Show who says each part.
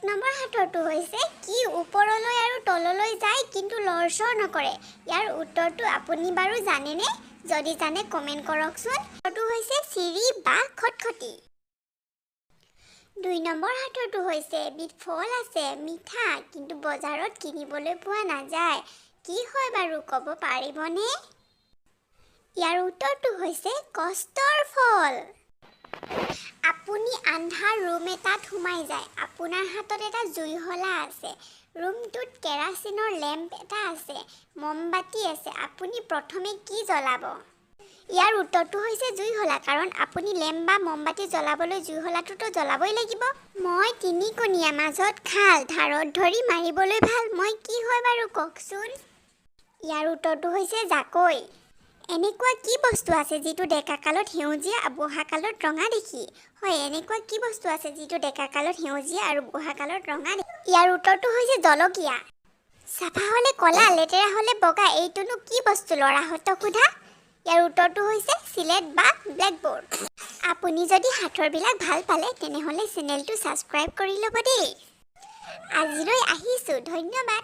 Speaker 1: 1 number সাঁথৰটো হৈছে, কি ওপৰলৈ আৰু তললৈ যায় কিন্তু লৰচৰ নকৰে? ইয়াৰ উত্তৰটো আপুনি বাৰু জানেনে? যদি জানে, কমেণ্ট কৰকচোন। উত্তৰটো হৈছে চিৰি বা খটখটি। 2 নম্বৰ সাঁথৰটো হৈছে, এবিধ ফল আছে, মিঠা, কিন্তু বজাৰত কিনিবলৈ পোৱা নাযায়। কি হয় বাৰু, ক'ব পাৰিবনে? ইয়াৰ উত্তৰটো হৈছে কষ্টৰ ফল। আপুনি আন্ধাৰ ৰুম এটাত সোমাই যায়। আপোনাৰ হাতত এটা জুইশলা আছে। ৰুমটোত কেৰাচিনৰ লেম্প এটা আছে, মমবাতি আছে। আপুনি প্ৰথমে কি জ্বলাব? ইয়াৰ উত্তৰটো হৈছে জুইশলা, কাৰণ আপুনি লেম্প বা মমবাতি জ্বলাবলৈ জুইশলাটোতো জ্বলাবই লাগিব। মই তিনিকোণীয়া, মাজত খাল, ধাৰত ধৰি মাৰিবলৈ ভাল। মই কি হয় বাৰু, কওকচোন? ইয়াৰ উত্তৰটো হৈছে জাকৈ। এনেকুৱা কি বস্তু আছে যিটো ডেকা কালত সেউজীয়া আৰু বুঢ়া কালত ৰঙা দেখি? হয়, এনেকুৱা কি বস্তু আছে যিটো ডেকা কালত সেউজীয়া আৰু বুঢ়া কালত ৰঙা দেখি? ইয়াৰ উত্তৰটো হৈছে জলকীয়া। চাফা হ'লে ক'লা, লেতেৰা হ'লে বগা, এইটোনো কি বস্তু, ল'ৰাহঁতক সোধা? ইয়াৰ উত্তৰটো হৈছে চিলেট বা ব্লেকবোৰ্ড। আপুনি যদি সাঁথৰবিলাক ভাল পালে, তেনেহ'লে চেনেলটো ছাবস্ক্ৰাইব কৰি ল'ব দেই। আজিলৈ আহিছোঁ, ধন্যবাদ।